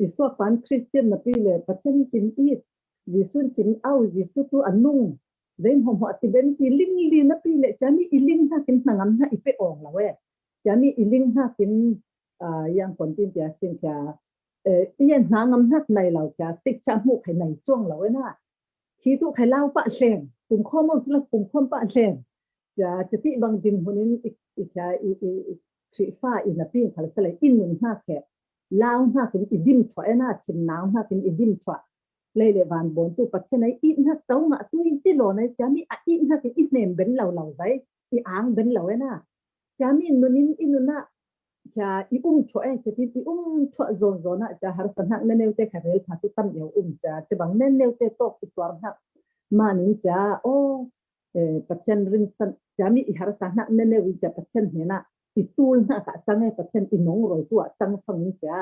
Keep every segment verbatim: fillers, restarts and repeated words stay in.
i suak pan Christian napi le Pathian in kin it, Jesu in kin au, Jesu tu a nung, zei hmawhmawh ti ben ti ling li napi le, cami i ling hnakin hnangam hna i pe awng lo e. Cami i ling hnakin, ah, yang kon tin tia sin tia, eh, i en hnangam hnak nai lo tia, sik cha hmuh khai nai cuang lo e na. Thi tu khai lau pah hleng, pumkhawm awng tu la pumkhawm pah hleng. Tia, citi bang din hmun in i, i tia, i, i, i, Khrihfa i napi khal sa le, i nun hnak he, lau hnakin i dim thuah e na, thin nau hnakin i dim thuah. Lei le van bawn tu Pathian ai it hnak tau ngah tu in ti law nai, cami a it hnakin i hnem ben lo lo zai, i ang ben lo e na. Cami nun in i nun ah, tia i um thuah e, citi i um thuah zawn zawn ah, tia harsa hnak na neu te kha rel pha tu tam i um, tia, tia bang na neu te tawk i tuar hnak. Manin tia, oh, eh, Pathian rinsan, cami i harsa hnak na neu in tia Pathian hnenah i tul hnak ah cang e, Pathian i nong roi tu ah cang fangin tia.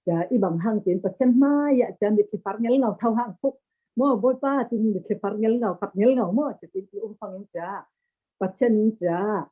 Tia i bang hang tin Pathian hmai ah tia mitthli far ngel ngau thau hang tuk. Maw, Bawipa, tin mitthli far ngel ngau, kap ngel ngau maw, tia tin i um fangin tia. Pathian in tia,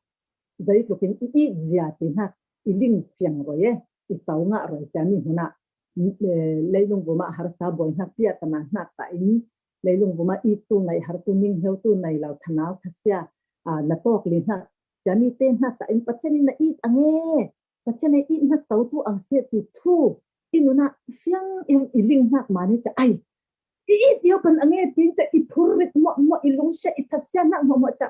zeitlukin i it zia ti hnak, i ling fiang roi e, i tau ngah roi tia mi hunah, eh, leilung vumah harsa buai hnak pia tana hnak ta in, leilung vumah i tu ngai har tu ning heu tu nai lo thanau thasia, ah, na tawk li hnak, tia mi te hnak ta in Pathian in na it ang e, Pathian na it hnak tau tu ang sia ti thu, i nunah fiang in i ling hnak mani tia ai. I it io kan ang e tin tia i phur rit mawh mawh i lungsia i thatsia hnak mawh mawh tia.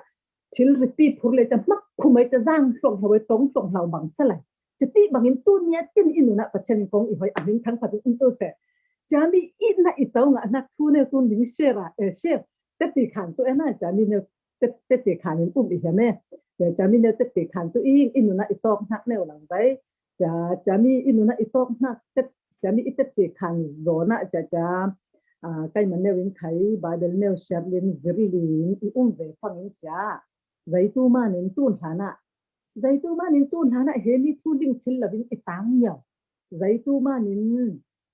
Thil ripi phur le tia hmak khumai tia zang hlong hlau e tong hlong hlau bang sa lai. Tia ti bangin tu nia tin i nunah Pathian kong i hoi a hming thang phatin um tu se. Tia mi it na i tau ngah hnak thu neu tun ding share a, eh, share. Tia ti khan tu e na tia mi neu tet, tet ti khan in um i hiam e. Tia, tia mi neu tet ti khan tu i, i nunah i tawk hnak neu lang zai. Tia, tia mi i nunah i tawk hnak, tet, tia mi i tet ti khan zawn ah, tia, tia, ah, kaima neu in khai, Bible neu share lin zir lin i um ve fangin tia. Zai tu manin tun hlanah. Zai tu manin tun hlanah he mi thu ling thil lo in i tang ngiau. Zai tu manin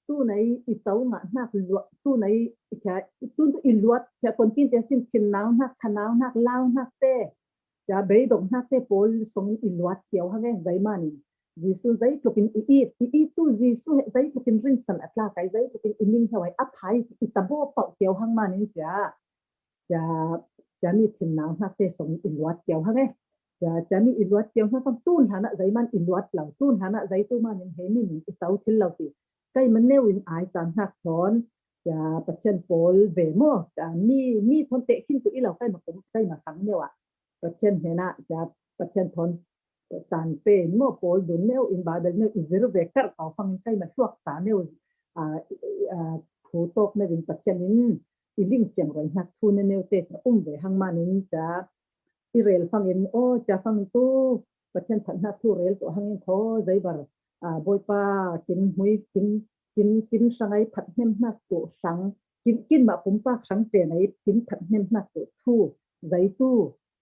tunai i tau ngah hnak luat, tunai i tia, tun tu i luat, tia kon tin tia sin thin nau hnak, tha nau hnak, lau hnak te, tia beidong hnak te pawl song i luat kiau hang e, zai manin. Jesu zai tlukin i it, i it tu Jesu he zai tlukin rinsan a tla kai, zai tlukin i ning heuai a phai, i tabo pauh kiau hang manin tia. Tia, tia mi thin nau hnak te song i luat kiau hang e. Tia, tia mi i luat kiau hnak tun hlanah zai man i luat lo, tun hlanah zai tu manin he mi ning i tau thil lo ti. Kaima neu in ai caan hnak thawn, tia Pathian pawl ve maw, tia mi, mi thawn teh khin tu i lo kaima kum, kaima khang neu ah. Pathian hnenah, tia Pathian thawn caan pen maw pawl dun neu in Bible neu i zir ve karh kau fangin kaima hluak ca neu, ah, ah, thu tawk neu in Pathian in i ling fiang roi hnak thu na neu te tia um ve hang manin tia i rel fangin, aw, tia fangin tu Pathian phat hnak thu rel tu hangin khaw zai bar, ah, Bawipa kin hmui, kin, kin, kin hrangai phat hnem hnak tu hrang, kin, kin mah pumpak hrang ṭen ai kin phat hnem hnak tu thu zai tu,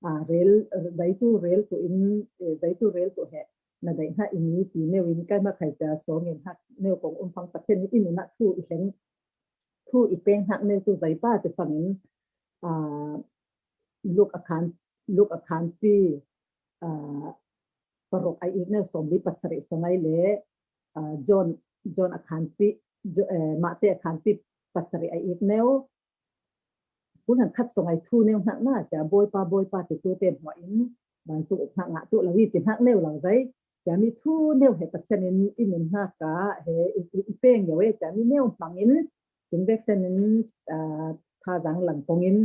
ah, rel, zai tu rel tu in, eh, zai tu rel tu he na daih hna i ni ti neu in kaima khai tia sawngin hnak neu kong um fang Pathian in i nunah thu i hleng, thu i peng hnak neu tu zai pa ti fangin, ah, Luk a khan, Luk a khanpi, ah, paruk a ik neu sawmli pasarih song ai le, ah, John, John a khanpi, Jo-, eh, Mate a khanpi pasarih a ik neu, kulan khat song ai thu neu hnak na, tia Bawipa, Bawipa ti tu te hmuah in, ban tu hnak ngah tu lo i ti hnak neu lo zai, tia mi thu neu he Pathian in i nun hnak ah he i, i, i peng neu e, tia mi neu hmangin, tin vek sen in, ah, tha zang lang kong in,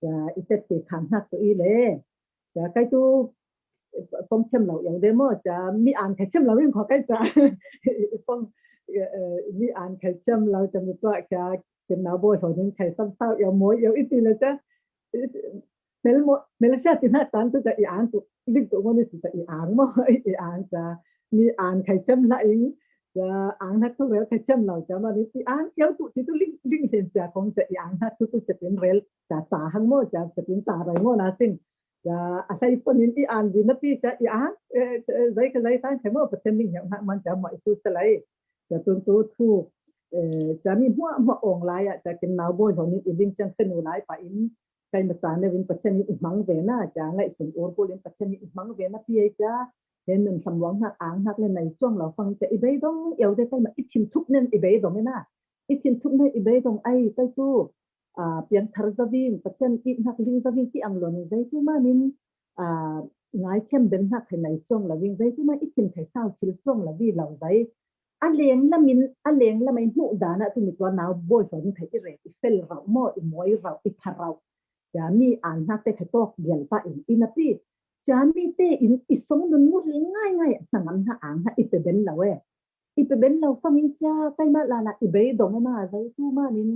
tia i tet ti khan hnak tu i le, tia kai tu, kong thiam lo iau de maw, tia mi an khai thiam lo in khaw kai tia. Kong, eh, mi an khai thiam lo tia mi tuah tia, kin nau bawi hlawh nin khai sam sau iau mawi iau i ti le tia. Mel maw, Malaysia ti hna tan tu tia i an tu, lik tu maw ni si tia i ang maw, i ang tia. Mi an khai thiam hna in, tia ang hnak tu rel khai thiam lo tia maw ni i ang iau tu ti tu ling, ling hin tia kong tia i ang hnak tu tu tia tin rel tia ca hang maw tia, tia tin ca rai maw na sing. Tia, a hlei pon in i an vi napi tia i an, eh, eh, zai ka zai tan khai maw Pathian ning hiau hnak man tia maw i tu sa lai. Tia tun tu thu, eh, tia mi hmuah hmuah awng lai ah, tia kin nau bawi hlawh nin i ling ciang khen u lai pa in, kaima ca neu in Pathian in i hmang ve na, tia ngaihsun ur bul in Pathian in i hmang ve napi ai tia, He nun hlamluang hnak, ang hnak le nei cuang lo fang i cia i beidong iau te kai mah i thin thup nen i beidong ina. I thin thup nen i beidong ai kai tu, a, piang thar zo ving, Pathian it hnak ling zo ving ti ang lo ning zei tu manin, a, ngaithiam den hnak khai nei cuang lo ving zei tu man i thin khai sau thil cuang lo vi lo zei. A leng lamin, a leng lamai hmuh dan ah tu mi tua nau bawi hlon khai i rek, i fel rauh maw, i mawi rauh, i pha rauh. Cia mi an hnak te khai tawk bial pah in, i napi. Cia mi te in i song nun muril ngai ngai ah hnangam hna ang hna i pe ben lo e. I pe ben lo fangin cia kai mah lala i beidong e ma zei tu manin,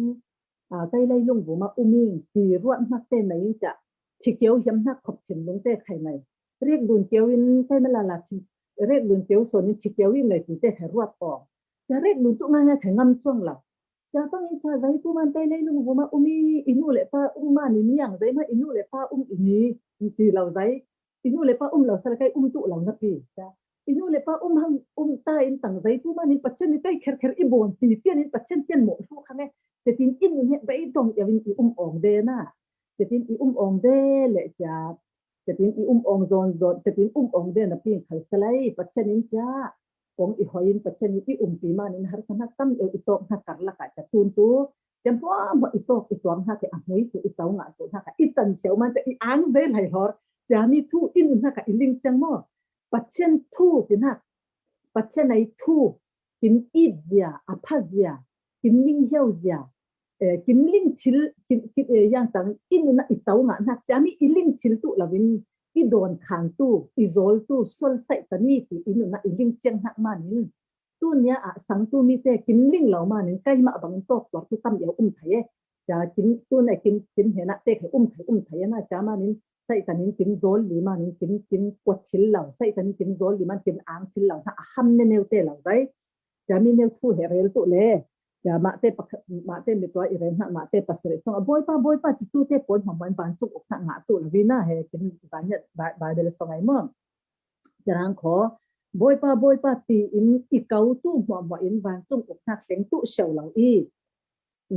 a, kai leilung vuma um ing ti ruat hnak te nei in cia. Thikeu hiam hnak khop thinlung te khai nei. Rek dun keu in kai mah lala thi, rek dun keu sawn in thikeu in nei tu te khai ruat awng. Cia rek dun tu ngai ngai khai ngam cuang lo. Cia fangin cia zei tu man kai leilung vuma um i, i nu le pa um manin niang zei ma i nu le pa um i ni, ti lo zei. I nu le pa um lo sa le kai um tu lo napi. Cia i nu le pa um hang um ta in tang zei tu manin Pathian i kai kher kher i bawn ti pian in Pathian pian mawh hlu khang e. Cetin in he beidong iau in i um awng de na. Cetin i um awng de le cia. Cetin i um awng zawn zawn, cetin um awng de napi khal sa lai Pathian in cia. Kong i hoi in Pathian in i umpi manin harsa hnak tam iau i tawk hnak karlak ah cia tun tu. Cia hmuahhmuah i tawk i tuang hnak a hmui tu i tau ngah tu hnak a i tan siau man cia i ang ve lai hlor. Cia mi thu in hnak a i ling ciang maw. Pathian thu ti hnak. Pathian ei thu kin it zia, a pha zia, kin ning hiau zia, eh, kin ling thil, kin, kin, eh, yang tang in un ah i tau ngah hnak cia mi i ling thil tu lo in i dawn khang tu, i zawl tu, sual saih ta ni ti in un ah i ling ciang hnak manin. Tu nia ah sang tu mi te kin ling lo manin kai mah bang tawk tuar tu tam iau um thai e. Cia kin tu na kin, kin he na te khai um thai, um thai e na cia manin Satan in kin zawl li manin kin, kin kuat thil lo, Satan in kin zawl li man kin ang thil lo hna a ham ne neu te lo dai. Cia mi neu thu he rel tu le. Cia mah te pakhat, mah te mi tua i rel hna mah te pasarih song a Bawipa, Bawipa ti tu te pawl hmang hmang vancung uk hna ngah tu lo vina he kin zan ya Bible song ai maw. Cia rang kho Bawipa, Bawipa ti in i kau tu hmuahhmuah in vancung uk hna thleng tu siau lo i.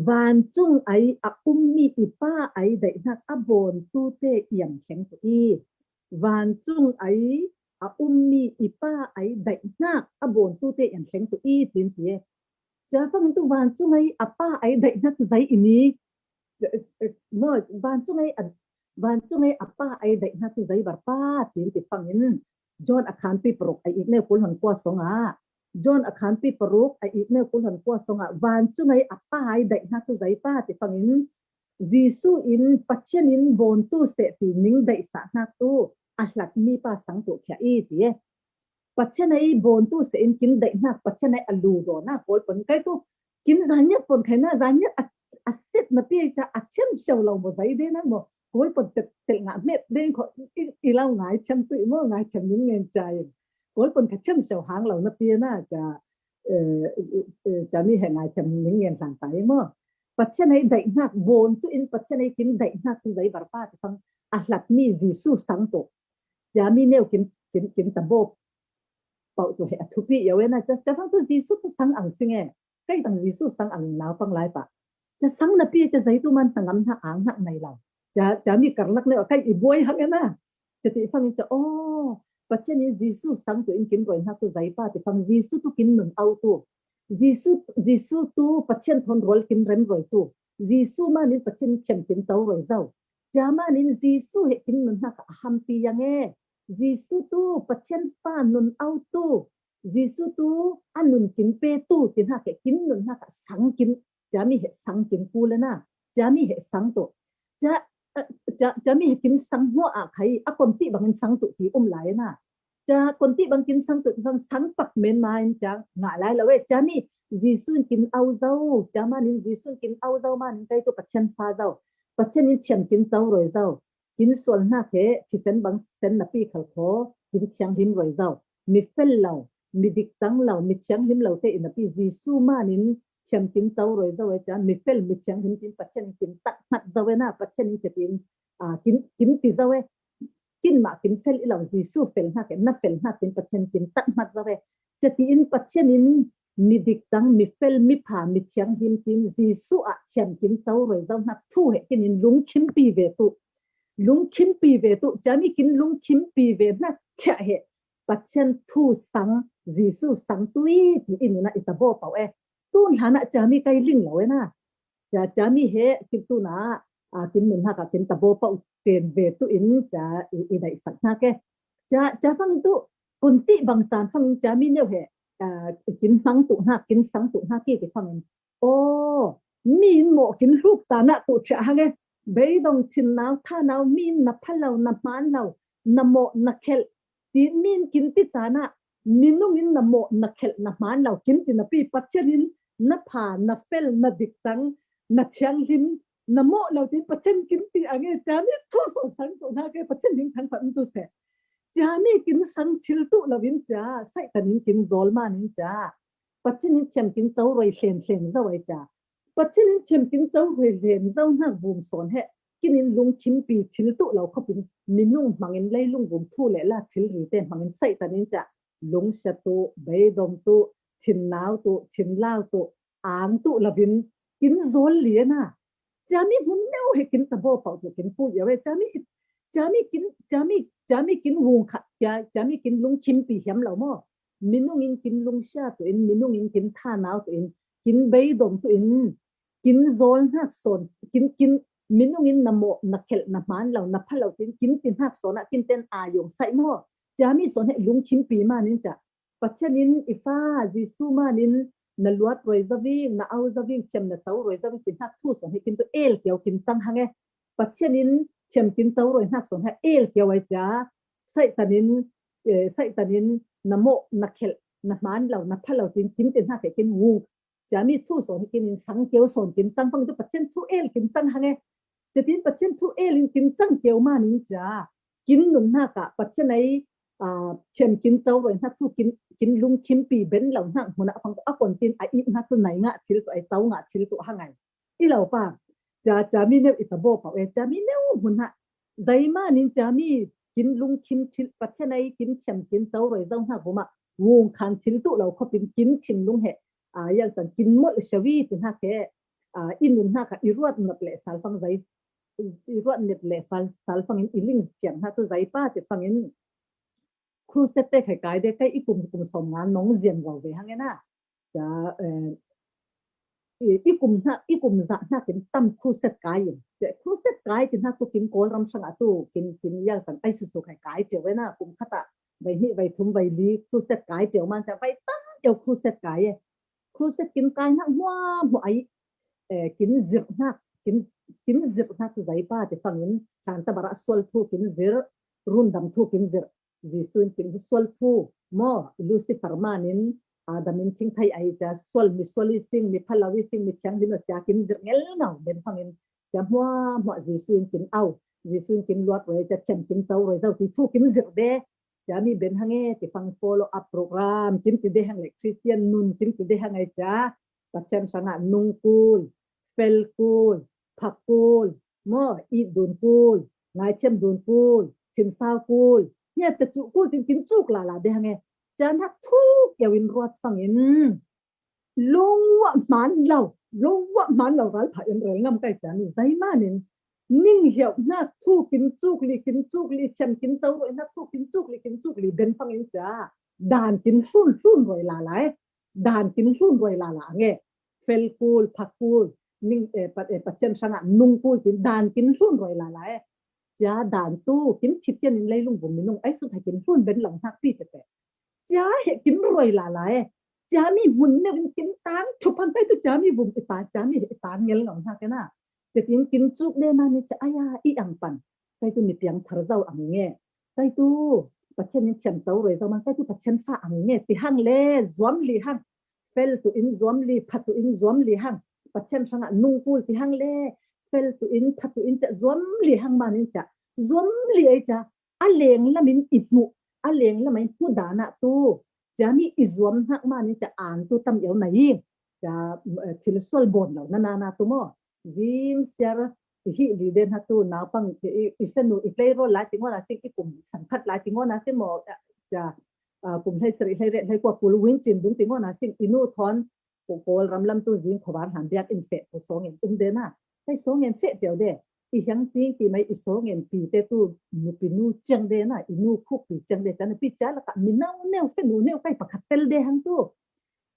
Vancung ai a ummi i pa ai daihnak a bawntu te iam thleng tu i. Vancung ai a ummi i pa ai daihnak a bawntu te iam thleng tu i, tin ti e. Cia fang tu vancung ai a pa ai daihnak tu zai i ni. Maw, vancung ai a, vancung ai a pa ai daihnak tu zai bar pa, tin ti fangin. John a khanpi paruk a ikneu kul hon kua song ah. John a khanpi paruk a ikneu kul hon kua song ah. Vancung ai a pa ai daihnak tu zai pa ti fangin. Jesu in Pathian in bawntu seh ti ning daihsah hnak tu a hlatmi pa sang tu khia i ti e. Pathian ai bawntu seh in kin daihnak Pathian ai a lu dawn ah kawl pon kai tu kin zaniat pon khai na zaniat a, a set na pi ai ca a thiam siau lo maw zai de na maw kawl pon tel, tel ngah met de kho i, i lau ngai thiam tu i maw ngai thiam ning ngen ca in kawl pon kha thiam siau hang lo na pi na ca, eh, eh, eh, ca mi he ngai thiam ning ngen hlang ta i maw. Pathian ai daihnak bawntu in Pathian ai kin daihnak tu zai bar pa ti fang a hlatmi Jesu sang tu. Cia mi neu kin, kin, kin tabawp pauh tu he a thupi iau e na cia, cia fang tu Jesu tu sang ang sing e. Kai tang Jesu sang ang naupang lai pah. Cia sang na pi cia zai tu man tangam hna ang hnak nai lo. Cia, cia mi karlak neu a kai i buai hang e na. Cia ti fang in cia, oh, Pathian in Jesu sang tu in kin roi hnak tu zai pa ti fang Jesu tu kin nun au tu. Jesu, Jesu tu Pathian thon rual kin rem roi tu. Jesu manin Pathian thiam kin tau roi zau. Cia manin Jesu he kin nun hnak a hampi yang e. Jesu tu Pathian pa nun au tu. Jesu tu a nun kin pe tu ti hnak he kin nun hnak a sang kin. Cia mi he sang kin ku le na. Cia mi he sang tu. Cia, eh, cia, cia mi he kin sang hnuah a khai a kon ti bangin sang tu ti um lai na. Cia kon ti bang kin sang tu ti fang sang pak men ma in cia ngah lai lo e. Cia mi Jesu in kin au zau. Cia manin Jesu in kin au zau manin kai tu Pathian fa zau. Pathian in thiam kin cau roi zau. Kin sual hnak he thisen bang sen na pi khal kho kin thianghlim roi zau. Mi fel lo, mi dik cang lo, mi thianghlim lo te in na pi Jesu manin thiam kin cau roi zau e cia mi fel mi thianghlim tin Pathian kin tak hmat zau e na Pathian in cia tin, ah, kin, kin ti zau e. Kin mah kin fel i lo Jesu fel hnak e na fel hnak tin Pathian kin tak hmat zau e. Cia ti in Pathian in mi dik cang, mi fel, mi pha, mi thianghlim tin Jesu ah thiam kin cau roi zau hnak thu he kin in lungkhimpi ve tu. Lungkhimpi ve tu, cia mi kin lungkhimpi ve hnak thiah he. Pathian thu sang, Jesu sang tui ti i nunah i ta baw pau e. Tun hlanah ciami kai ling lo e na. Cia, ciami he kin tuna a kin nun hnak a kin ta baw pau ten ve tu in cia i, i daihsak hnak e. Cia, cia fang tu kun ti bang can fang ciami neu he a, kin hmang tu hnak, kin sang tu hnak ki ki fang in. Aw, mi in mawh kin hluk canah tuh chiah hang e. Beidong thinnau, thanau, mi in na pha lo, na hmaan lo, na mawh, na khelh. Ti mi in kin ti canah, minung in na mawh, na khelh, na hmaan lo, kin ti napi, Pathian in na pha, na fel, na dik cang, na thianghlim, na mawh lo, ti Pathian kin ti a nge, ciami thu so sang tu hnak e, Pathian ding thang pha tu seh. Ciami kin sang thil tu lo in cia, Satan in kin zawl man in cia. Pathian in thiam kin co roi hlen hlen zo ai cia. Pathian in thiam kin co roi hlen zo hnak vum sawn he. Kin in lungkhimpi thil tu lo khop in minung hmang in leilung vum thu le la thil rite hmang in Satan in cia. Lungsia tu, beidong tu, thinnau tu, thinlau tu, ang tu lo in kin zawl lian a. Ciami hmun neu he kin ta baw pau tu kin pui yo e. Ciami, ciami kin, ciami, ciami kin vung khat cia, ciami kin lungkhimpi hiam lo maw. Minung in kin lungsia tu in, minung in kin thanau tu in, kin beidong tu in, kin zawl hnak sawn, kin, kin, minung in na mawh, na khelh, na hmaan lo, na pha lo tin, kin ti hnak sawn ah kin ten a yong sai maw. Ciami sawn he lungkhimpi man in cia. Pathian in i fa Jesu man in na luat roi zaving, na au zaving, thiam na co roi zaving ti hnak thu sawn he kin tu el kiau kin cang hang e. Pathian in thiam kin co roi hnak sawn he el kiau ai cia. Satan in, eh, Satan in na mawh, na khelh, na hmaan lo, na pha lo tin kin ti hnak he kin vung. Ciami thu sawn hi kin in sang keu sawn kin cang fang tu Pathian thu el kin cang hang e. Ciatin Pathian thu el in kin cang keu man in cia. Kin nun hnak ah Pathian ai, a, thiam kin co roi hnak tu kin, kin lungkhimpi ben lo hnak hmun ah fang tu a kon tin a ip hnak tu nai ngah thil tu ai co ngah thil tu hang ai. I lo pa. Cia, ciami neu i ta baw pau e, ciami neu hmun hnak. Dai man in ciami kin lungkhim thil Pathian ai kin thiam kin co roi zo hnak vum ah. Vung khan thil tu lo khop in kin thinlung he. A, yal cang kin molh siawi ti hnak he, a, i nun hnak ah i ruat nop le sal fang zai, i ruat nop le fal, sal fang in i ling piang hnak tu zai pa ti fang in. Crusade te khai kai de kai i kum, kum sawm nga nong zian rau ve hang e na. Cia, eh, i, i kum hnak, i kum zah hnak in tam crusade kai in. Cia crusade kai ti hnak tu kin Kawlram sang ah tu, kin, kin yal cang ai susu khai kai cia ve na, kum khat ah. Vai hnih, vai thum, vai li, crusade kai cia man cia, vai tam cia crusade kai e. Crusade kin kai hnak hmuahhmuah ai, eh, kin zirh hnak, kin, kin zirh hnak tu zai pa ti fang in, hlan ta bar ah sual thu kin zirh, rundam thu kin zirh, Jesu in kin sual thu, maw, Lucifer man in, Adam in thingthei ai cia, sual mi sual i sing, mi pha lo i sing, mi thianghlim a cia kin zirh ngel ngau, ben fang in, cia hmuahhmuah Jesu in kin au, Jesu in kin luat roi cia, thiam kin co roi zo ti thu kin zirh de, Ciami ben hang e, ti fang follow up program, kin ti de hang le Christian nun, kin ti de hang e cia. Pathian sangah nung kul, fel kul, phak kul, maw, it dun kul, ngaithiam dun kul, thinsau kul. Nia ta cu kul tin kin cuk lala de hang e. Cia nak thuk keu in ruat fang in. Lungwah hmaan lo, lungwah hmaan lo ral pha in rel ngam kai ciami zai manin. Ning hiau hnak thu kin cuk li, kin cuk li, thiam kin co ruai hnak thu kin cuk li, kin cuk li, ben fang in cia. Dan kin hlun hlun ruai lala e. Dan kin hlun ruai lala ang e. Fel kul, phak kul, ning, eh, pat, eh, Pathian sangah nung kul tin dan kin hlun ruai lala e. Cia dan tu, kin khit kian in leilung vum minung, ai sut hai kin hlun ben lang hnak pi tete. Cia he kin ruai lala e. Ciami hmun neu in kin tang thup hang kai tu ciami vum i ta, ciami he i tang ngel ngau hna kena. Cia tin kin cuk de mani cia aya i ang pan. Kai tu mi piang thar zau ang nge. Kai tu Pathian in thiam co ruai zau man, kai tu Pathian fa ang nge. Ti hang le zuam li hang. Fel tu in zuam li, pha tu in zuam li hang. Pathian sangah nung kul ti hang le. Fel tu in, pha tu in cia zuam li hang manin cia. Zuam li ai cia. A leng lamin i hmuh, a leng lamah i hmuh dan ah tu, ciami i zuam hnak manin cia an tu tam io na i, cia, eh, thil sual bawn lo na, na, na tu maw. Zing siar i hi li den ha tu, naupang, i, i, i fanu, i hlei rawl lai tingaw na sing, i kum sangkhat lai tingaw na sing maw, cia, ah, kum hlei sarih, hlei ret, hlei kua kul win cin dung tingaw na sing, i nu thawn, Ko Kawl ramlam tu zing khuavar hlan biak in feh ko sawng in um de na. Kai sawng in feh pio de. i hiang cing ki mai i sawng en pi te tu nupi nu ciang de na, i nu khuk pi ciang de, ca na pi ca laka mi nau neu fe nu neu kai pakhat tel de hang tu.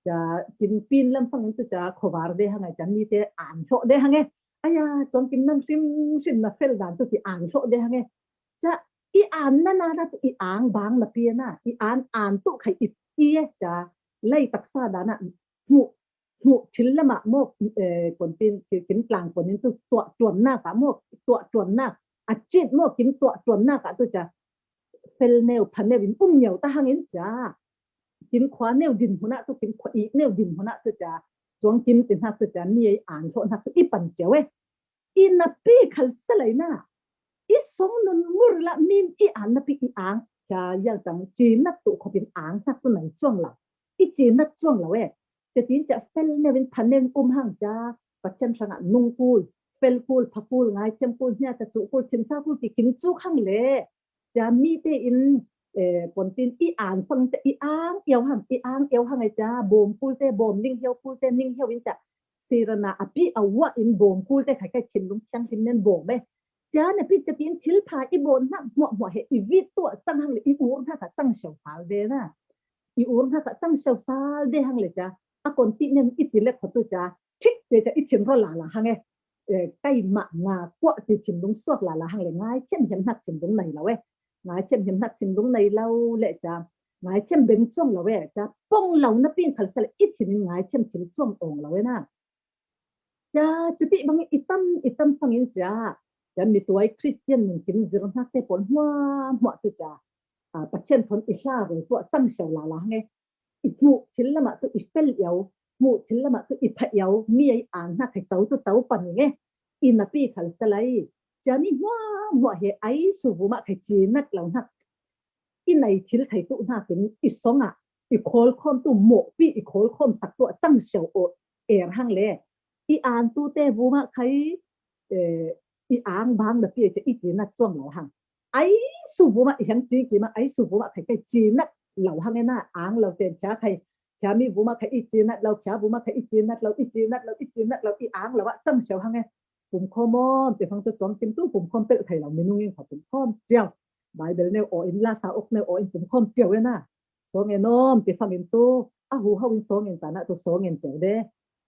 Ca kin pin lam fangin tu ca khovar de hang ai, ca mi te an hlo de hang e. Aya, cong kin nam sim sim na fel dan tu ki an hlo de hang e. Ca i an na na na tu i ang bang na pi na, i an an tu khai i i e, ca lai taksa dan na hmuh hmuh thil lama maw, eh, kon tin, kin tlang kon in tu tuah tuan nak ah maw, tuah tuan nak, a cit maw, kin tuah tuan nak ah tu ca, fel neu, pha neu in um neu ta hang in ca, kin khua neu din huna tu, kin khua i neu din huna tu ca, cuang kin tin hak tu ca, mi ei an tho hak tu i pan ceu e. I napi khal salai na, i song nun mur la min i an napi i ang, ca yal tang ci nak tu khop in ang hak tu nai cuang la, i ci nak cuang la e. Ca tin ca fel neu in pha neu in um hang ca, Pathian hrangah nung kul, fel kul, pha kul, ngaithiam kul, hnia ta cu kul, thinsa kul, ti kin cuk hang le. Ca mi te in, eh, pon tin i an fang ca i ang iau hang, i ang iau hang ai ca, bawm kul te, bawm ning hiau kul te, ning hiau in ca. Sirana a pi a wa in bawm kul te khai kai thinlung thiang hlim nen bawm e. Ca na pi ca tin thil pha i bawm hnak hmuah hmuah he i vit tuah cang hang le i ur hnak ah cang siau sal de na. I ur hnak ah cang siau sal de hang le ca. A kon ti nen i ti lek kho tu ca. Thik te ca i thin ro la la hang e. Eh, kai mah nga kuah ti thinlung suak la la hang le ngai thiam hiam hnak thinlung nai lo e. Ngai thiam hiam hnak thinlung nai lo le ca. Ngai thiam beng cuang lo e ca. Pong lo na ping khal sa le i thin in ngai thiam thin cuang ong lo e na. Ca, ca ti bang i tam, i tam fangin ca. Ca mi tuai Christian nun kin zir hnak te pon hmuah hmuah tu ca. Ah, Pathian thon i hla ro tuah cang siau la la hang e. I hmuh thil lamah tu i fel iau, hmuh thil lamah tu i phah iau, mi ei an hnak khai cau tu cau pan i nge. I napi khal salai. Ca mi hmuah hmuah he ai su bu mah khai ci nak lo hnak. I nai thil khai tu hnak in i song ah, i khawl khawm tu mawh pi, i khawl khawm sak tu a cang siau o er hang le. I an tu te bu mah khai, eh, i ang bang na pi ai ca i ci nak cuang lo hang. Ai su bu mah i hiang ci ki mah, ai su bu mah khai kai ci nak lo hang e na, ang lo ten khia khai, khia mi bu mah khai i ci nak lo, khia bu mah khai i ci nak lo, i ci nak lo, i ci nak lo, i ang lo ah cang siau hang e. Pum khawm om, te fang tu cuang kim tu, pum khawm pel khai lo, minung in kha pum khawm ciau. Bible neu o in, la sa ok neu o in, pum khawm ciau e na. Sawng en om, te fangin tu, a hu hau in sawng en ta na tu sawng en ciau de.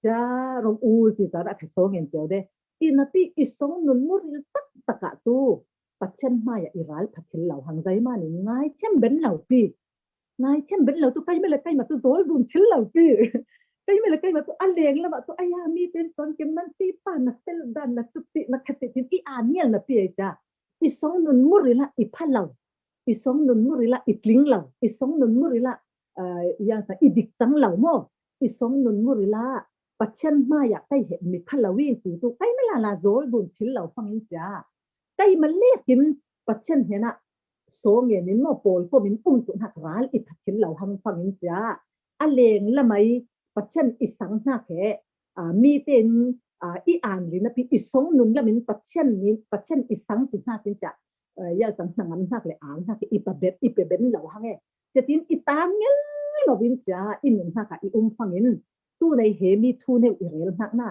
Ca rong ul ti ta na khai sawng en ciau de. I napi i song nun muril tak tak ah tu. Pathian hmai ah i ral pha thil lo hang zai man in ngai thiam ben lo pi. Ngai thiam ben lo tu kai me le kai ma tu zol dun thil lo pi. Kai me le kai ma tu a leng lamah tu aya mi ten son kem man pi pa na fel dan na cuk ti na khat ti tin i an nial na pi ai ca. I song nun murila i pha lo. I song nun murila i tling lo. I song nun murila, ah, yang sa i dik cang lo maw. I song nun murila Pathian hmai ah kai he mi pha lo i ti tu kai me la la zol dun thil lo fangin ca. Kai ma lekin Pathian hnenah sawng en in maw pawl pawm in um tu hnak ral i pha thil lo hang fangin cia. A leng lamai Pathian i sang hnak he, ah, mi ten, ah, i an li napi i song nun lamin Pathian ni, Pathian i sang ti hnak in cia. Ah, yal cang hnangam hnak le ang hnak i pa bet, i pe ben lo hang e. Cia tin i tang ngel lo in cia, i nun hnak ah i um fangin. Tu nei he mi thu neu i rel hnak na.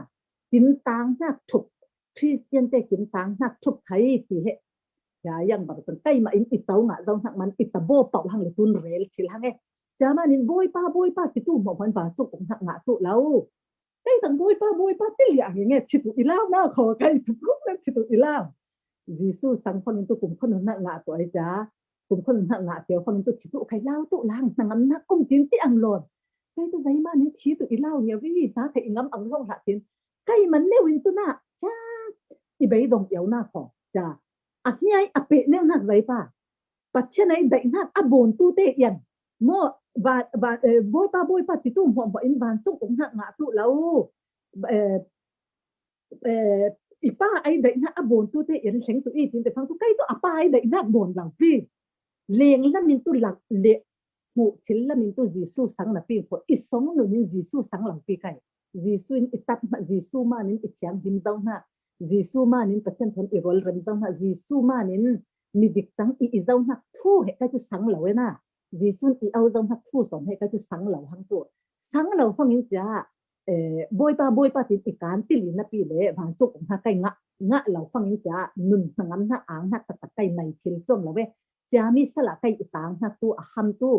Kin tang hnak thup Christian te kin tang hnak thup thai ti he. Ya yang bar tun kai ma in i tau ngah zau hnak man i ta bo pau hang le tun rel thil hang e. Ca man in boi pa, boi pa, ti tu mo hon ba suk ong hnak ngah tu lau. Kai tang boi pa, boi pa, ti liang nge, ti tu i lau na kho, kai tu kuk na ti tu i lau. Jisu sang fang in tu kum khon hnak ngah tu ai ca. Kum khon hnak ngah teu fang in tu ti tu kai lau tu lang, hnangam hnak kum tin ti ang lon. Kai tu zai man in ti tu i lau nge, wi, ta kai i ngam ang long hlah tin. Kai man neu in tu na, ca, i bei dong iau na kho, ca. A hniai a peh neu nak zai pa. Pathian ai daih nak a bon tu te ian. Mo, va, va, eh, boi pa, boi pa, ti tu mo, mo in van sung ong nak ngah tu lau. Eh, eh, i pa ai daih nak a bon tu te ian leng tu i tin te fang tu kai tu a pa ai daih nak bon lau pi. Leng lamin tu lak le, hmuh thil lamin tu Jisu sang na pi ko, i song nun in Jisu sang lo pi kai. Jisu in i tat hna, Jisu man in i thiang him zau hna, Jisu man in Pathian thon i rual rem zau hna, Jisu man in mi dik cang i i zau hna thu he kai tu sang lo e na. Jisu in i au zau hna thu sawm he kai tu sang lo hang tu. Sang lo hang in cia, eh, Bawipa, Bawipa tin i kan til in napi le vancung um hna kai ngah, ngah lo fangin cia nun hnangam hna ang hna taktak kai nai thil cuang lo ve. Ciami sala kai i tang hnak tu a ham tu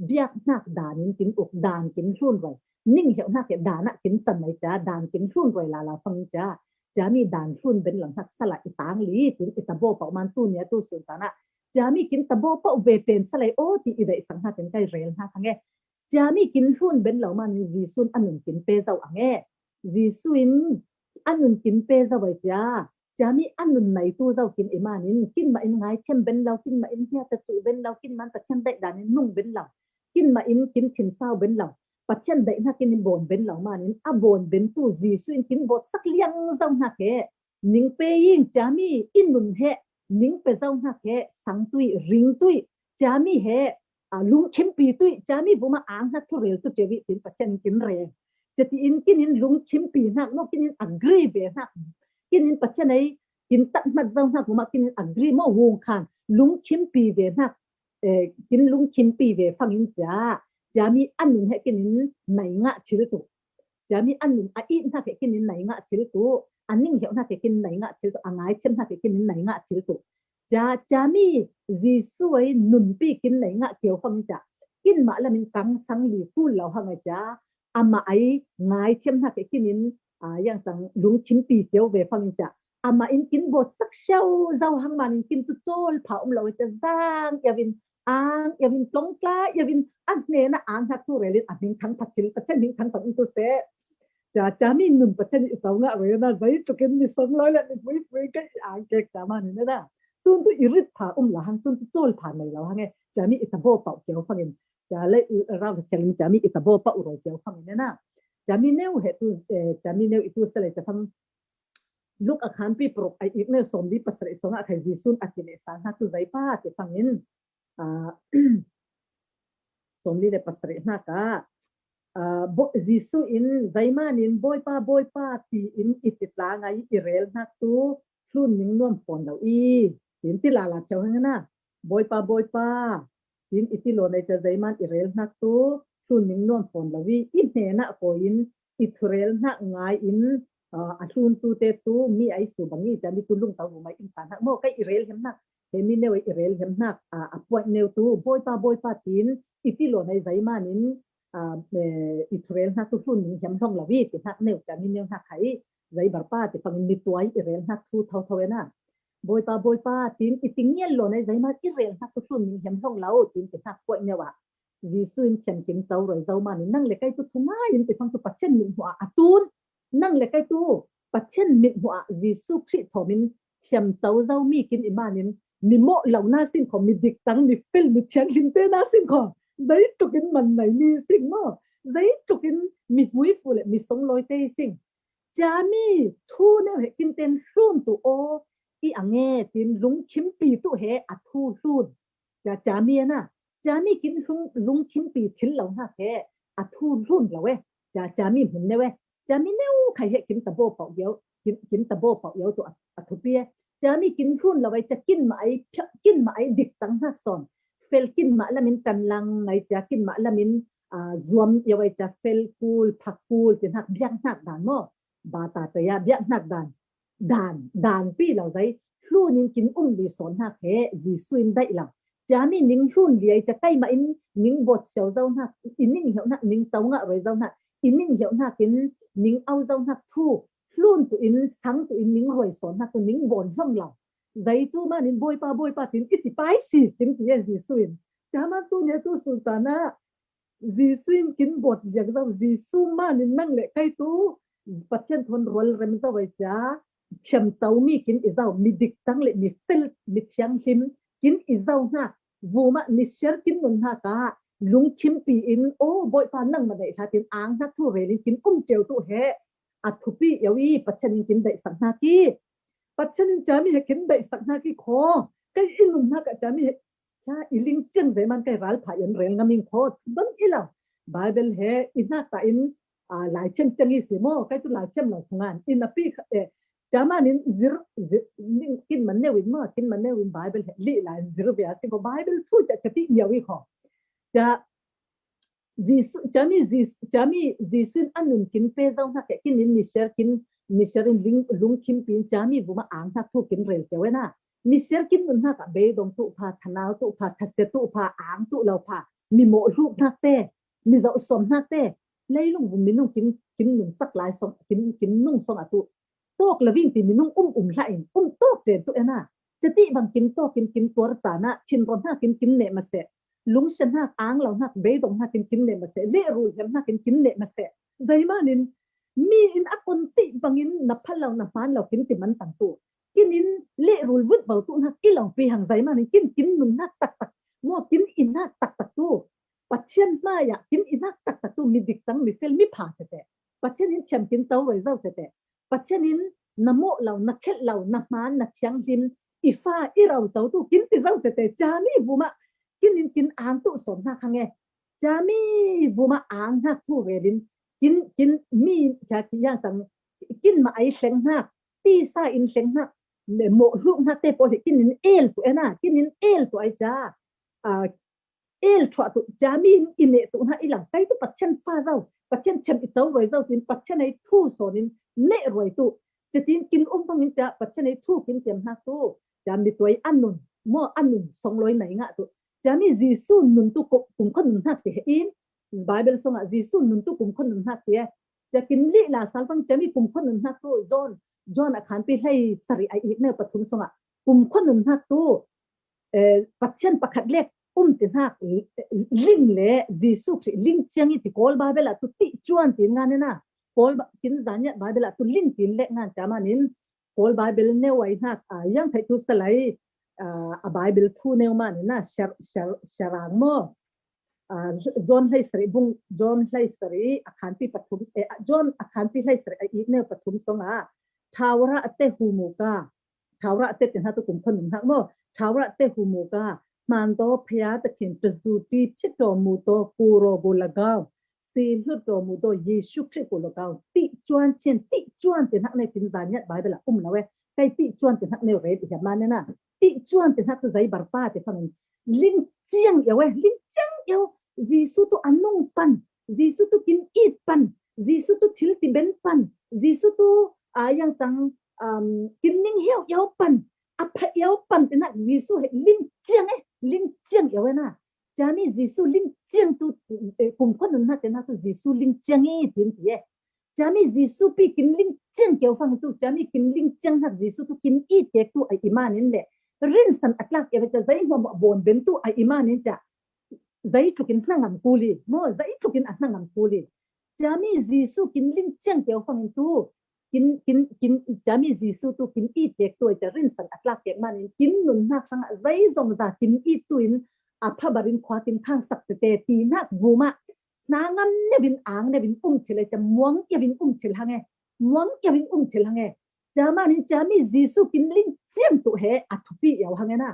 biak hnak dan in kin uk dan kin hlun roi. Ning heuh hnak he dan ah kin can nai cia dan kin hlun roi lala fangin cia. Ciami dan hlun ben lo hnak sala i tang li tin i tabaw pauh man tu nia tu sun tan ah. Ciami kin tabaw pauh ve ten salai aw ti i daih sang hnak in kai rel hnak hang e. Ciami kin hlun ben lo man in Jesu'n a nun kin pe zo ang e. Jesu in a nun kin pe zo ai cia. Ciami a nun nai tu zo kin i man in kin mah in ngaithiam ben lo, kin mah in hnia ta cu ben lo, kin man Pathian daih dan in nung ben lo, kin mah in kin thin sau ben lo, Pathian daih hnak in bawn ben lo man in a bawn ben tu Jesu in kin bawt sak liang zo hnak he. Ning pe ing ciami i nun he, ning pe zo hnak he, sang tui, ring tui, ciami he, a, lungkhimpi tui, ciami bu ma ang hnak thu rel tu cia vi tin Pathian kin rel. Cia ti in kin in lungkhimpi hnak, no kin in agree ve hnak, kin in Pathian ai kin tat hmat zo hnak bu ma kin in agree mo wung khan, lungkhimpi ve hnak, eh, kin lungkhimpi ve fangin cia, ciami a nun he kin in nai ngah thil tu. Ciami a nun a it hnak he kin in nai ngah thil tu, a ning heuh hnak he kin in nai ngah thil tu, a ngaithiam hnak he kin in nai ngah thil tu. Cia, ciami Jesu ai nunpi kin nai ngah kio fangin cia, kin mah lam in kang sang li kul lo hang ai cia, amah ai ngaithiam hnak he kin in, a, yang sang lungkhimpi kio ve fangin cia, amah in kin bawt sak siau zo hang man in kin tu cawl pha um lo ai cia zang iau in ang iau in tlong tla iau in a hnen ah ang hnak tu rel in a hming thang pha thil Pathian hming thang pha um tu seh. Cia, ciami nun Pathian i co ngah roi na zei tukin mi song loi le mi pui pui ka i ang kek cia man in na. Tun tu i rit pha um lo hang, tun tu cawl pha nei lo hang e. Ciami i tabaw pauh kio fangin. Cia le rau ka cheng ciami i tabaw pauh roi kio fangin na. Ciami neu he tu, eh, ciami neu i tu salai cia fang Luk a khanpi paruk a ik neu sawmli pasarih sawng ah khai Jesu'n a ti le sang hnak tu zei pa ti fangin. Ah, sawmli le pasarih hnak ah, ah, bo-, Jesu in zeiman in Bawipa, Bawipa ti in i ti tla ngai i rel hnak tu hlun ning nuam fawn lo i, tin ti lala cheu hang na. Bawipa, Bawipa, tin i ti lo nai cia zeiman i rel hnak tu hlun ning nuam fawn lo i, i hnen ah kawi in i thurel hnak ngai in, ah, a hlun tu te tu mi ai su bang i cia mi tu lungtau bu mai in sa hnak maw, kai i rel hiam hnak, he mi neu i rel hiam hnak, ah, a puai neu tu Bawipa, Bawipa tin i ti lo nai zeiman in, ah, eh, i thurel hnak tu hlun ning hiam hlong lo i ti hnak neu cia mi neu hnak khai, zei bar pa ti fangin mi tuai i rel hnak thu tho tho e na. Bawipa, Bawipa, tin i ti ngial lo nai zeiman i rel hnak tu hlun ning hiam hlong lo, tin ti hnak puai neu ah. Jesu in thiam kin co roi zo man in nang le kai tu thu ngai in ti fang tu Pathian mit hmuh ah a tun. Nang le kai tu Pathian mit hmuh ah Jesu Khrih thawm in thiam co zo mi kin i man in mi mawh lo na sing kho, mi dik cang, mi fel, mi thianghlim te na sing kho. Zei tukin man nai mi sing maw. Zei tukin mi hmui fu le mi song loi te sing. Ciami thu neu he kin ten hlun tu aw i ang e tin lungkhimpi tu he a thu hlun. Cia, ciami a na. Ciami kin hlung, lungkhimpi thil lo hnak he a thu hlun lo e. Cia, ciami hmun neu e. Ciami neu khai he kin tabaw pauh iau, kin, kin tabaw pauh iau tu a, a thupi e. Ciami kin hlun lo ai cia kin mah ai, kin mah ai dik cang hnak sawn. Fel kin mah lam in kan lang ngai cia kin mah lam in, ah, zuam iau ai cia fel kul, phak kul, ti hnak biak hnak dan maw. Bata taya biak hnak dan. Dan, dan pi lo zei. Hlun in kin um li sawn hnak he Jesu in daih lo. Ciami ning hlun li ai cia kai mah in ning bawt siau zo hnak, i ning heuh hnak, ning co ngah roi zo hnak, i ning heuh hnak in ning au zo hnak thu hlun tu in, sang tu in ning roi sawn hnak tu ning bawn hlong lo. Zei tu man in Bawipa, Bawipa tin i ti pai si, tin ti e Jesu in. Cia man tu nia tu sun tan ah Jesu in kin bawt liak zo, Jesu man in nang le kai tu Pathian thawn rual rem zo ai cia, thiam co mi kin i zo, mi dik cang le mi fel, mi thianghlim kin i zo hnak, vumah ni siar kin nun hnak ah lungkhimpi in, aw, Bawipa nangmah daih hla tin ang hnak thu rel in kin um cio tu he a thupi iau i Pathian in kin daih sak hnak i. Pathian in ciami he kin daih sak hnak i kho. Kai i nun hnak ah ciami he Cia i ling ciang zeiman kai ral pha i an rel ngam ing kho, dong i lo. Bible he i hna ta in, ah, lai thiam ciang i si maw, kai tu lai thiam lo thungan. I napi kha, eh, cia man in zir, zir, ning, kin man neu in maw, kin man neu in Bible he lih lai in zir ve a si ko, Bible thu cia cia ti iau i kho. Cia Jesu, chami Jesu, chami Jesu in a nun kin pe zo hnak he, kin in ni ser kin, ni ser in ling, lungkhim pi in chami vuma ang hnak thu kin rel keu ena. Ni ser kin nun hnak ah beidong tu pha, thanau tu pha, thasia tu pha, ang tu lo pha, mi mawh hluk hnak te, mi zoh som hnak te, leilung vum minung kin, kin nun cak lai song, kin, kin nung song a tu. Tawk lo ving ti minung um um hlah in, um tawk ṭen tu ena. Ceti bang kin tawk in kin tuar caan ah, thinron hnak in kin neh mase, lungsia hnak, ang lo hnak, beidong hnak in kin neh mase, lehrul hiam hnak in kin neh mase. Zeiman in mi in a kon ti bangin na phal lo, na hmaan lo kin ti man tang tu. Kin in lehrul vut bo tu hnak i lo pi hang, zeiman in kin, kin nun hnak taktak, maw, kin i hnak taktak tu. Pathian hmai ah kin i hnak taktak tu, mi dik cang, mi fel, mi pha tete. Pathian in thiam kin co roi zo tete. Pathian in na mawh lo, na khelh lo, na hmaan, na thianghlim, i fa, i ro co tu kin ti zo tete. Chami vuma kin in kin ang tu sawm hnak hang e. Chami vuma ang hnak thu rel in kin, kin mi kha ki yang tang, kin ma ai hleng hnak, tisa in hleng hnak, mawh hluk hnak te pawl hi kin in el tu ena, kin in el tu ai ca. A, el thuah tu, chami in i neh tu hna i lang kai tu Pathian fa zo, Pathian thiam i co roi zo tin Pathian ai thu sawn in neh roi tu. Cetin kin um bangin ca Pathian ai thu kin thiam hnak tu. Ca mi tuai a nun, maw, a nun song loi nai ngah tu. Chami Jesu nun tu kum, kumkhua nun hnak ti he in, Bible song ah Jesu nun tu kumkhua nun hnak ti e. Ca kin lih la sal bang chami kumkhua nun hnak tu John, John a khanpi hlei sarih a ik neu pathum song ah kumkhua nun hnak tu, eh, Pathian pakhat lek um ti hnak, eh, ling le Jesu Khrih ling ciang i ti Kawl Bible ah tu ti cuan ti ngan ena. Kawl Ba-, kin Zaniat Bible ah tu ling tin lek ngan ca manin Kawl Bible neu ai hnak, ah, yang thei tu salai, ah, a Bible thu neu man ena, ser, ser, serang maw. Ah, John hlei sarih bung, John hlei sarih a khanpi pathum, eh, ah, John a khanpi hlei sarih a ik neu pathum song ah, Thawra a te hu mu ka, Thawra a te ti hna tu kumkhua nun hnak maw. Thawra a te hu mu ka, hman to phaya ta khin ta zu ti phit to mu to ku ro go lagau. Si hlut to mu to Jesu Khrih ku lagau. Ti cuan chin, ti cuan ti hnak ne tin Zaniat Bible ah um lo e. Kai ti cuan ti hnak ne ret i hiam man ena. Ti cuan ti hnak tu zei bar pa ti fangin. Ling ciang yo e, ling ciang yo. Jesu tu a nung pan. Jesu tu kin it pan. Jesu tu thil ti ben pan. Jesu tu a yang cang, um, kin ning hiau yo pan. A pha yo pan ti hnak Jesu he ling ciang e, ling ciang yo e na. Chami Jesu ling ciang tu, eh, kumkhua nun hnak te hnak tu Jesu ling ciang i tin ti e. Chami Jesu pi kin ling ciang keu fang tu, chami kin ling ciang hnak Jesu tu kin i kek tu a i man in le. Rinsan a tlak keu ca zei hmawm a bawn ben tu a i man in ca. Zei tlukin hna ngam kuli, maw, zei tlukin a hna ngam kuli. Chami Jesu kin ling ciang keu fang in tu, kin, kin, kin, chami Jesu tu kin i kek tu a ca rinsan a tlak kek man in kin nun hnak hrang ah zei zong za kin i tu in a pha bar in khua kin khang sak tete ti hnak vuma. Hna ngam neu in ang neu in um thil e ca muang iau in um thil hang e. Muang iau in um thil hang e. Ca man in chami Jesu kin ling ciang tu he a thupi iau hang e na.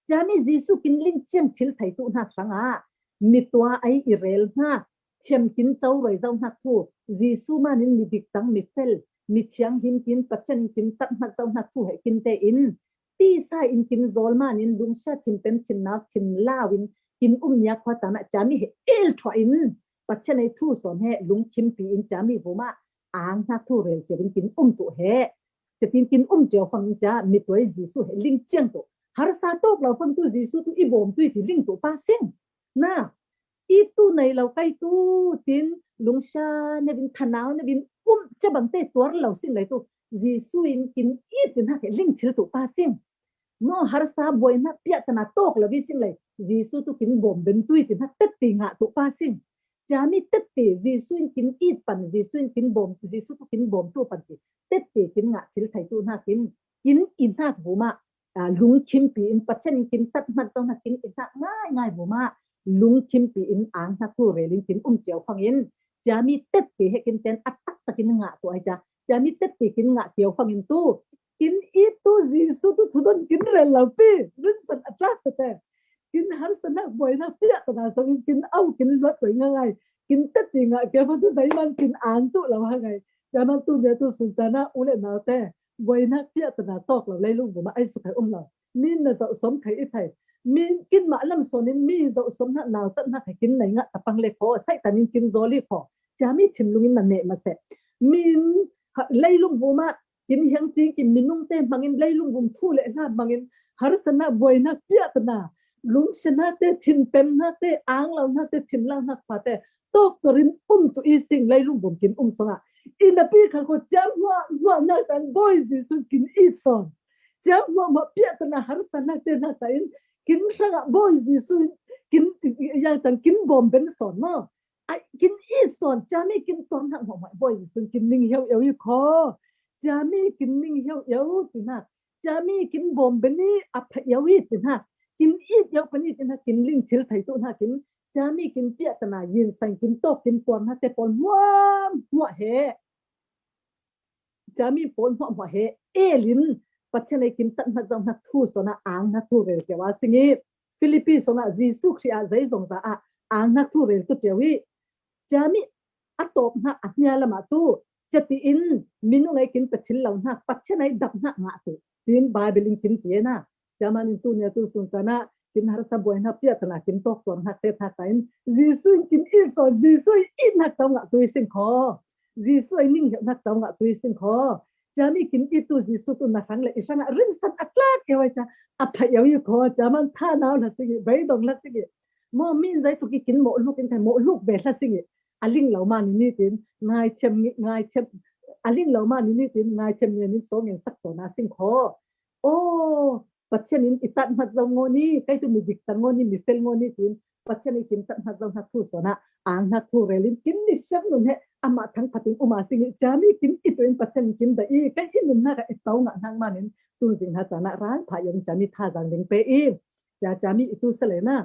Chami Jesu kin ling ciang thil thei tu hnak hrang ah. Mi tua ai i rel hna. Thiam kin co roi zo hnak thu. Jesu man in mi dik cang mi fel. Mi thianghlim kin Pathian kin tat hnak zo hnak thu he kin te in. Tisa in kin zawl man in lungsia thin pem thin nau thin lau in kin um nia khua caan ah chami he el thuah in Pathian ai thu sawn he lungkhim pi in chami vuma ang hnak thu rel keu in kin um tu he. Cetin kin um cio fang in ca mi tuai Jesu he ling ciang tu. Harsa tawk lo fang tu Jesu tu i bawm tu i ti ling tu pa sing. Na, i tu nei lo kai tu tin lungsia neu in thanau neu in um ca bang te tuar lo sing lai tu. Jesu in kin i tin hak he ling thil tu pa sing. Maw harsa buai hnak piah tana tawk lo i sing lai. Jesu tu kin bawm ben tu i tin hak tet ti ngah tu pa sing. Chami tet ti Jesu in kin it pan, Jesu in kin bawm, Jesu tu kin bawm tu pan ti. Tet ti kin ngah thil thei tu hnak in, kin i hnak vuma, ah, lungkhim pi in Pathian in kin tat hnak zo hnak kin i hnak ngai ngai vuma, lungkhim pi in ang hnak tu rel in kin um cio fang in. Chami tet ti he kin ten a tak tak in ngah tu ai ca. Chami tet ti kin ngah cio fang in tu. Kin i tu Jesu tu thudon kin rel lo pi. Rinsan a tlak tete. Kin harsa hnak buai hnak piah tana song in kin au kin luat roi ngai ngai. Kin tet ti ngah keu fang tu zei man kin ang tu lo ha ngai. Ca man tu nia tu sun caan ah u le nau te. Buai hnak piah tana tawk lo leilung vuma ai suk hai um lo. Min na zoh som thei i thei. Min kin mah lam sawnin mi zoh sawm hnak nau tat hnak he kin nei ngah tapang le khaw, Satan in kin zawl i khaw. Cia mi thinlung in na neh mah seh. Min ha- leilung vum ah kin hiang cing ki minung te hmangin leilung vum thu le hla hmangin harsatnak buainak piahtana lungsiatnak te, thinpemnak te, anglonak te, thinlangnak pha te tawk torin um tu i sing leilung vum kin um sawngah i napi khal khaw ciam hmuah hmuah nak tan Bawi Jesuh kin i sawn. Ciam hmuah hmuah piahtana harsatnak te hnak ta in kin hrangah Bawi Jesuh kin yang cang kin bawm ben sawn maw? Ai, kin i sawn, cia mi kin tuar hnak hmuah hmuah Bawi Jesuh kin ning hiau hiau i khaw. Cia mi kin ning hiau hiau ti hnak. Cia mi kin bawm ben i a pha hiau i ti hnak. Kin i hiau pen i ti hnak, kin ling thil thei tu hnak kin. Cia mi kin piahtana yin sang kin tawk kin tuar hnak te pawl hmuah hmuah he. Cia mi pawl hmuah hmuah he elin Pathian ei kin tat hmat zoh hnak thu sawnah ang hnak thu rel keu a sing i Philippi sawnah Jesuh Khrih ah zeizong za ah ang hnak thu rel tu tiu i cia mi a tawp hnak a hnia lamah tu cia tiin minung ei kin pathil lo hnak Pathian ei dap hnak ngah tu tiin Bible in kin ti na. Cia man in tu nia tu sung canah kin harsa buai hnak piahtana kin tawk tuar hnak te hnak ta in Jesuh in kin i sawn, Jesuh in i hnak cau ngah tu i sing khaw. Jesuh ei ning hiau hnak cau ngah tu i sing khaw. Cia mi kin i tu Jesuh tu na hrang le i hrangah rinsan a tlak keu ai cia a pha hiau i khaw. Cia man tha nau hla sing i, beidong hla sing i. Maw mi in zei tuk i kin mawh luk in thai mawh luk be hla sing i. A ling lo ma ni ni tin, ngai thiam ngi, ngai thiam, a ling lo ma ni ni tin, ngai thiam ngi nin so ngen sak so na sing khaw. Aw, Pathian in i tat hmat zo ngaw ni, kei tu mi dik cang ngaw ni, mi fel ngaw ni tin, Pathian i kin tat hmat zo hnak thu sawnah ang hnak thu rel in kin ni siam nun he amah thang phatin um a sing i cia mi kin i tu in Pathian kin da i kei i nun hnak ah i cau ngah hnak man in tun zing hna canah ral pha i om cia mi tha zang ding pe i cia cia mi i tu sa le na.